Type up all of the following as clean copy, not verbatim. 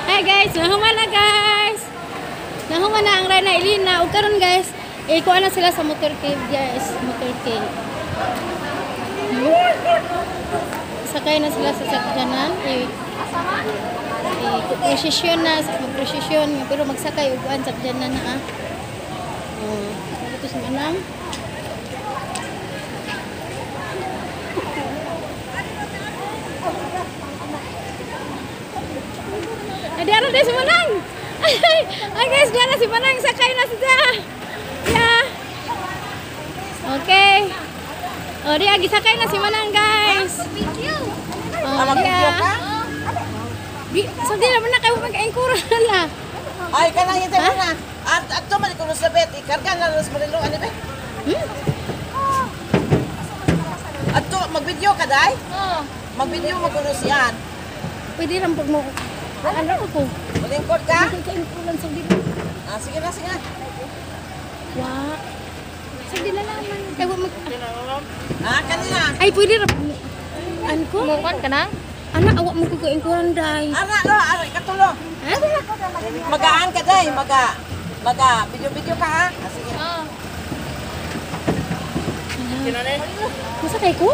Hi guys, nahuman na guys. Nahuman na ang Reyna Elena. Ug karon guys, ikuha na sila sa motorcade guys, motorcade. Sakay na sila sa sakyanan. Prosesyon na, prosesyon pero magsakay ug kuan sakyanan na ah. Oh, ito si Manang. Ay, diara din si Manang. Ay, ay guys, diara si Manang. Sakay na siya. Yeah. Okay. O, di, gisakay na si Manang, guys. Ah, O, mag-video di, ka? Di, so, di naman na kayo mag-engkura na. Ay, kanang hintay mo na. At to man ko sa bet, ikarga na lang sa Marilo ani be. At to mag-video ka dai? Oo. Mag-video mo kuno siyan. Pwede lang pag mo. Ano ko? Malingkod ka? Hindi ko kaingkuran sa dito. Ah, sige na, sige na. Wa. Sa di na naman. Kaya wa mag. Ah, kanina. Ay, pwede ra. Ano ko? Mukuan ka na? Ana, awa mo ko kaingkuran, day. Ara no, ara katulo. Ha? Magaan ka dai, maga. Maga, video-video ka ha. Ah, sige. Oo. Masakay ko?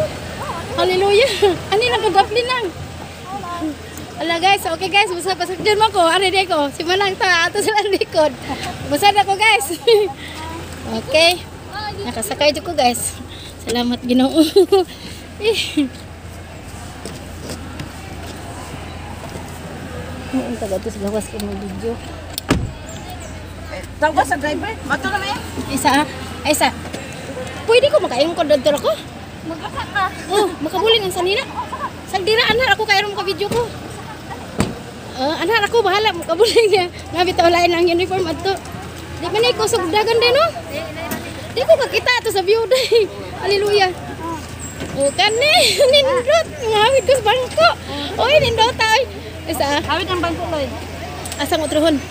Hallelujah. Ani lang kagapli nang. Ala guys, okay guys, basta pasakyan mo ko. Ani di ko. Si Manang ta ato sa likod. Basta na ko guys. Okay. Nakasakay jud ko guys. Salamat Ginoo. Eh. Noong taga to sa gawas ko mag video. Eh, tawag sa driver. Mato na eh. Isa ah. Ay, isa. Pwede ko makaingkod dadto ako? Maglaka ka. Oh, makabuling ang sanina. Sagdira anar ako kay ka video ko. Oh, anar ako bahala makabuling niya. Nga bitaw lain ang uniform adto. Di man ko sugdagan din no. Di ko kakita ato sa view day. Hallelujah. Oh, kani nindot ngawid ko sa bangko. Oy, nindot ay. Isa. Hawid ang bangko, Lloyd. Asang utrohon.